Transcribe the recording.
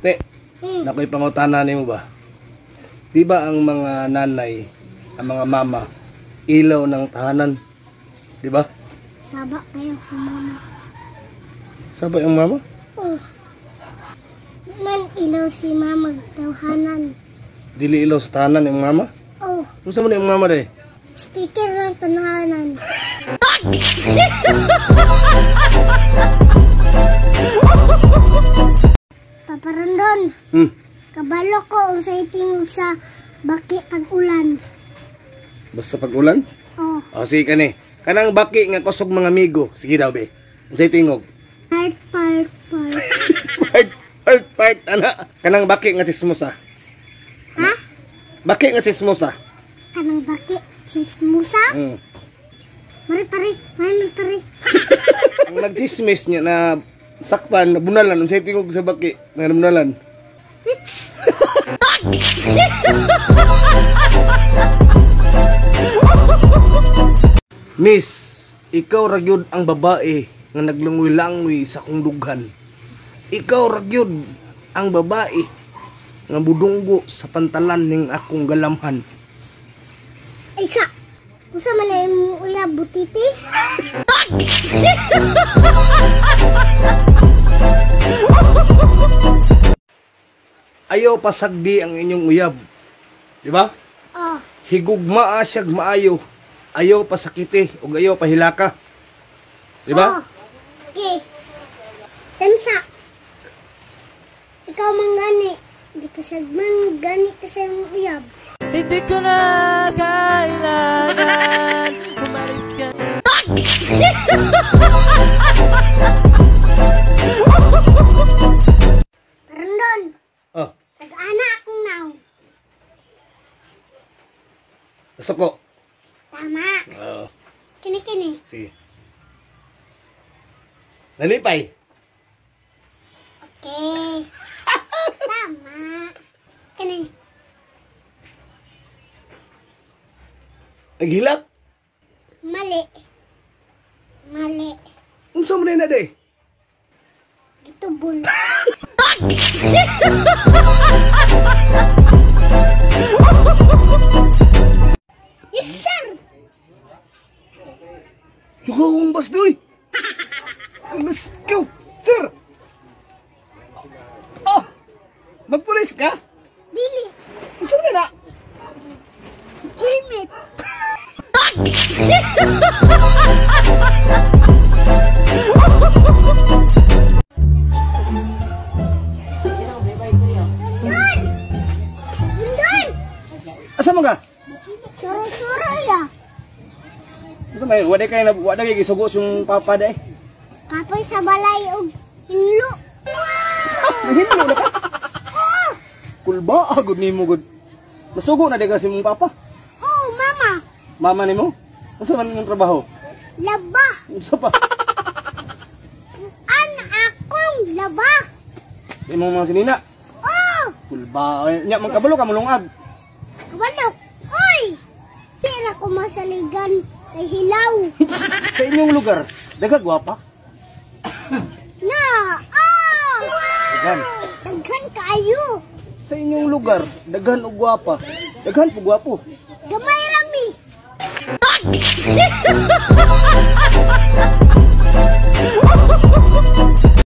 Te, nakoy pangutana nimo ba? Di ba ang mga nanay, ang mga mama, ilaw ng tahanan? Di ba? Saba kayo kung mama. Saba yung mama? Oh. Di man ilaw si mama tawhanan. Dili ilaw sa tahanan yung mama? Oh, Unsa man yung mama day? Speaker ng tanahanan. Papa Rondon, kabalo ko unsay tingog sa baki pag-ulan. Basta pag-ulan? Oh. Oh, sige kani. Kanang baki nga kusog mga amigo. Sige daw be. Unsay tingog? Part, part, part. Part, part, part ana. Kanang baki nga chismosa. Ha? Baki nga chismosa. Kanang baki chismosa? Mari pare, mari pare. Ang nagchismis niya na sakpan, nabunalan, unsay tingog sa baki nga nabunalan? Wits! Miss, ikaw ra gyud ang babae nga naglungoy-langoy sa akong dughan. Ikaw ra gyud ang babae nga budunggo sa pantalan ning akong galamhan. Ay sa, unsa man na imong uyab butiti? Ayaw pasagdi ang inyong uyab. Di ba? Oh. Higugmaa siyag maayo. Ayaw pasakiti ug ayaw pahilaka. Di ba? Oh. Okay. Tansa. Ikaw man gani. Di pasagman gani ka sa imong uyab. Hindi ko na kailangan umalis ka. Rondon. Oh. Tag-ana akong naong. Nasuko. Tama. Oo. Kini-kini. Sige. Nalipay. Okay. Tama. Kini. Naghilak. Mali. Mali. Unsa man na day? Gitubol. Yes, sir! Yuko akong bus doy. Let's go, sir. Oh, magpulis ka? Dili. Unsa man na? Helmet. Rondon! Rondon! Asa man ka? Suro-suro ya. Unsa may wala kay na wala kay gisugo yung papa day. Kapoy sa balay og hinlo. Naghinlo na ka? Oo! Kulba agud nimo gud. Nasugo na day ka si mong papa. Oo, mama. Mama nimo? Unsa man imong trabaho? Laba. Unsa pa? An akong laba. Sa imong mga sinina? Oo! Kulba. Ay, nya magkabalo ka mulungag. Kabalo. Oy! Di ra ko masaligan kay hilaw. Sa inyong lugar, daghang gwapa? Na! Ah! Daghan. Daghan kaayo. Sa inyong lugar, daghan og gwapa. Daghan po gwapo. Gamay rami.